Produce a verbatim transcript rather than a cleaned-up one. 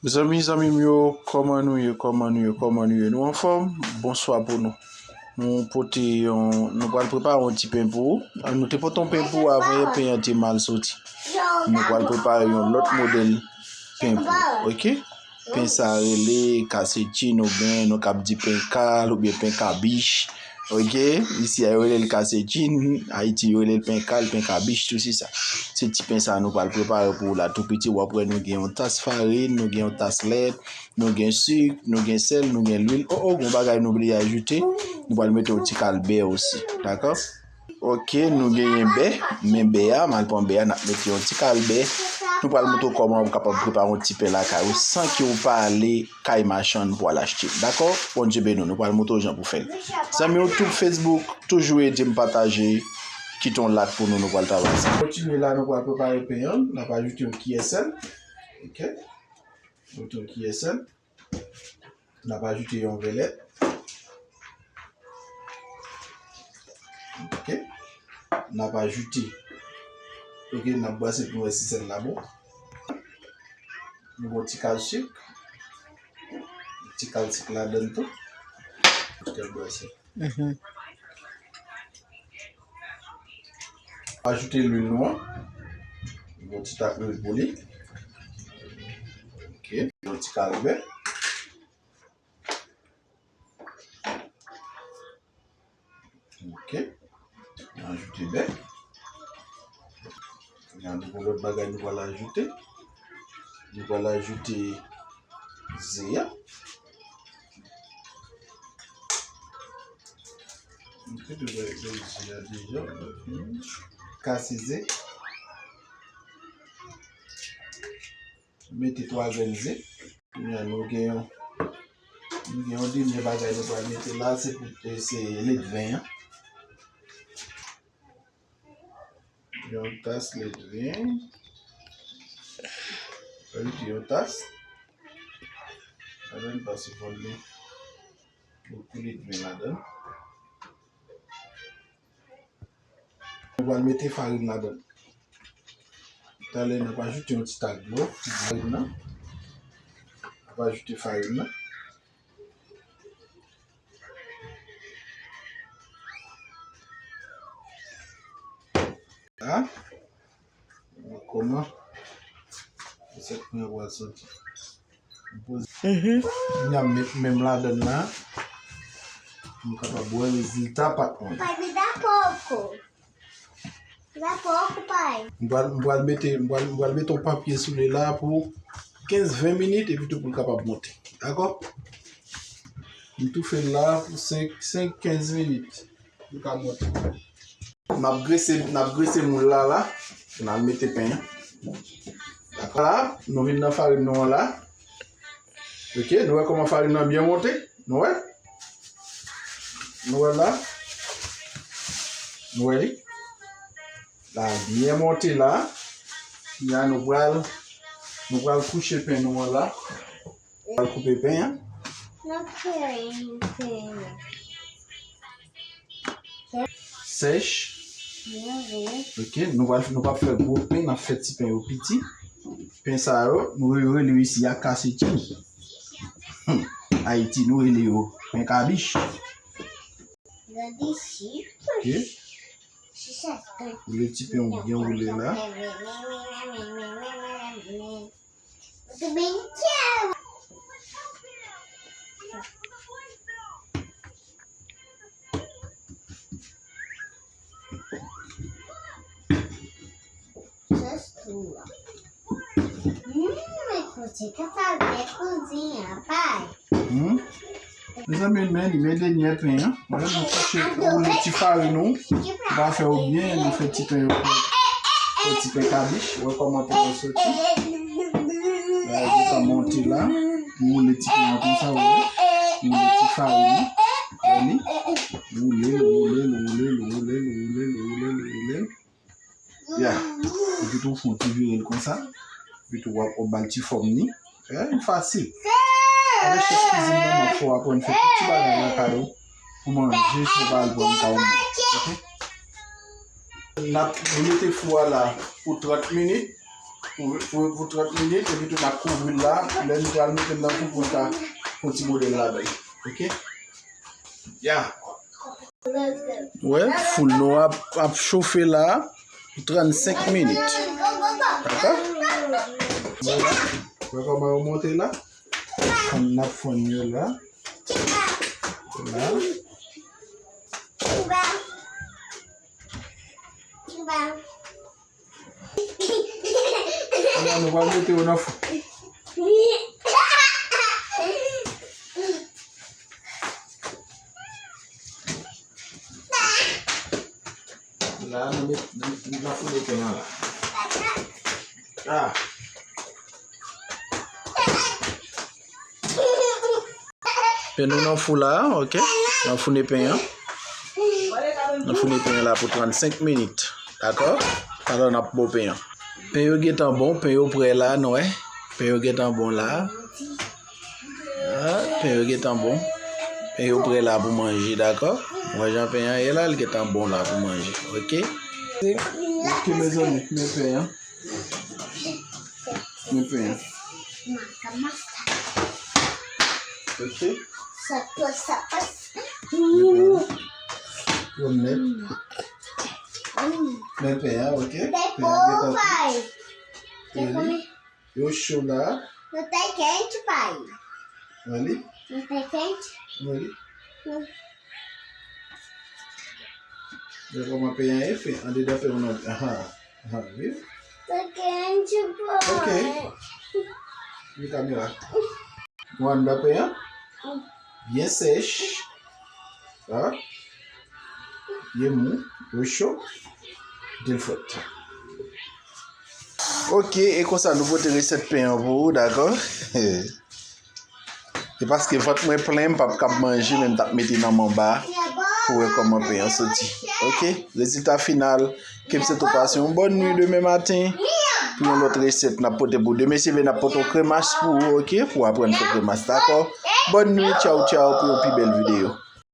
Zanmi, zanmi m yo, kòman nou ye, kòman nou ye, kòman nou ye? Nou anfòm? Bonswa pou nou. Nou pote yon, nou pral prepare yon ti pen pou ou. Ah, nou te pote yon pen pou ou avan, e pen an te mal soti. Nou pral prepare yon lòt modèl pen pou ou, oke? Pen sa rele kase tchin, oubyen nou kab di pen kal, oubyen pen kabich. Oke, isi a yo rele l kase tchin, Ayiti yo rele l pen kal, pen kabich, tou se sa. Se ti pen sa nou pral prepare pou ou la tou piti. W ap wè nou gen yon tas farin, nou gen yon tas lèt, nou gen sik, nou gen sèl, nou gen lwil. O, o, gon bagay nou bliye ajoute. Nou pral mete yon ti kal bè osi, dakò? Oke, nou genyen bè, men bè a, m al pran bè a, n ap mete yon ti kal bè. Nou pral montre w kòman w kapab prepare yon ti pen lakay ou san ke w pa ale kay machann pou al achte. Dakò? Bondye beni w. Nou pral montre w jan pou fè l. Zanmi yo, tout Facebook, toujou ede m pataje. Kite yon like pou nou, nou pral travay sa. Kontinye la, nou pral prepare pen an. N ap ajoute yon kiyè sèl. Oke. Ajoute yon kiyè sèl. N ap ajoute yon vè lèt. Oke. N ap ajoute. Oke, n ap brase pou n wè si sèl la bon. Nou bon ti kal sik. Ti kal sik ladann tou. Oke, brase. Mhm. Ajoute lwil nou an. Yon ti tak lwil pou li. Oke. Yon ti kal bè. Oke. Ajoute bè. Kounye a nou gon lòt bagay nou pral ajoute. Nou pral ajoute ze a. Oke, nou pral ajoute ze a deja. Kase ze. Mete twa grenn ze. Kounye a nou gen yon, nou gen yon dènye bagay nou pral mete la, se pou, se ledven an. Yon tas ledven. Ajoute yon tas. Ladan pase fò li. Bokou ledven ladan. Nou pral mete farin ladan. Talè n ap ajoute yon ti tak dlo nan farin nan. N ap ajoute farin nan. La. Kòman resèt mwen pral soti. Mhm. Kounye a m met men m ladann la. Pou m kapab wè rezilta pat mwen. Pai, me dá pouco. Me dá pouco, pai. M pral, m pral mete, m pral, m pral mete yon papye sou li la pou kenz ven minit epi tou pou l kapab monte. Dakò? M toufe l la pou senk, senk, kenz minit. Li ka monte. N ap grese, n ap grese moul la la. N al mete pen an. Dakò la, nou vin nan farin nou an la. Oke, nou wè kòman farin nan byen monte? Nou wè? Nou wè la? Nou wè li? La byen monte la. Kounye a nou pral, nou pral kouche pen nou an la. Pral koupe pen an. Sèch. Ok, nou pral, nou p ap fè gwo pen, n ap fè ti pen yo piti. Pen sa yo, nou rele yo isi a kase tchin. Hmm. Ayiti, nou rele yo pen kabich. Ok. Woule ti pen ou byen woule la. Just two. Hmm, escuché que sabía cocinar, pai. Hmm? Mezanmi, men li, men dènyè pen an. Wè, nou chache woule ti farin nou. Nou pa fè yo byen, nou fè ti pen yo fè, fè ti pen kabich. Wè kòman pen yo soti. La, li ka monte la. Nou woule ti pen an konsa, wè. Nou woule ti farin nou. Wè li. Woule l, woule l, woule l, woule l. Ya. Epi tou fè yon ti vire l konsa. Epi tou w ap, w ap ba l ti fòm ni. Fè l fasil. Avèk chèf kizin nan, m ap fè w aprann fè tout ti bagay lakay ou pou manje, pou w pa al pran kay moun. Ok? N ap, nou mete fou a la pou trant minit. pou, pou, pou trant minit, epi tou n ap kouvri l la, lè nou pral mete l nan fou pou l ka fè yon ti modèl ladan l. Oke? Ya. Wè, foul nou ap, ap chofe la pou trannsenk minit. Dakò? Wè kòman yo monte la? Fann, n ap fann yo la. La. Ala, nou pral mete yo nan fou. La, nou met, nou, nou nan fou de pen an la. Ah. Pen nou nan fou la, oke? Nan fou ne pen an. Nan fou ne pen an la pou trannsenk minit. Dakò? Talè n ap bo pen an. Pen yo gentan bon, pen yo prè la, nou wè. Pen yo gentan bon la. Ah, pen yo gentan bon. Pen yo prè la pou manje, dakò? Ou wè jan pen an ye la, li gentan bon la pou manje, oke? Oke, mezanmi, men pen an. Men pen an. Oke? Sa pa, sa pa. Men pen an. Bon nèt. Men pen an, oke? Pen an gentan fri. Yo cho la. Mwen te kent, pay. Mwen li? Mwen te kent. Mwen li? Men kòman pen an ye fè? Andedan pen an, aha. Aha, wi. Te kent, pay. Oke. Wi, kamera. Ou anndan pen an? Byen sèch. Ha? Byen mou. Yo cho. Dil fwèt. Oke, e konsa nou pote resèt pen an pou ou, dakò? E paske vant mwen plen, m p ap kab manje, men m t ap mete nan manba pou wè kòman pen an soti. Oke, rezilta final, Kepse tou pase yon bòn nwi demen maten pou yon lòt resèt n ap pote pou ou. Demen se vre n ap pote yon kremas pou ou, oke, pou w aprann fè kremas, dakò? Bòn nwi, tchaw, tchaw, pou yon pi bèl videyo.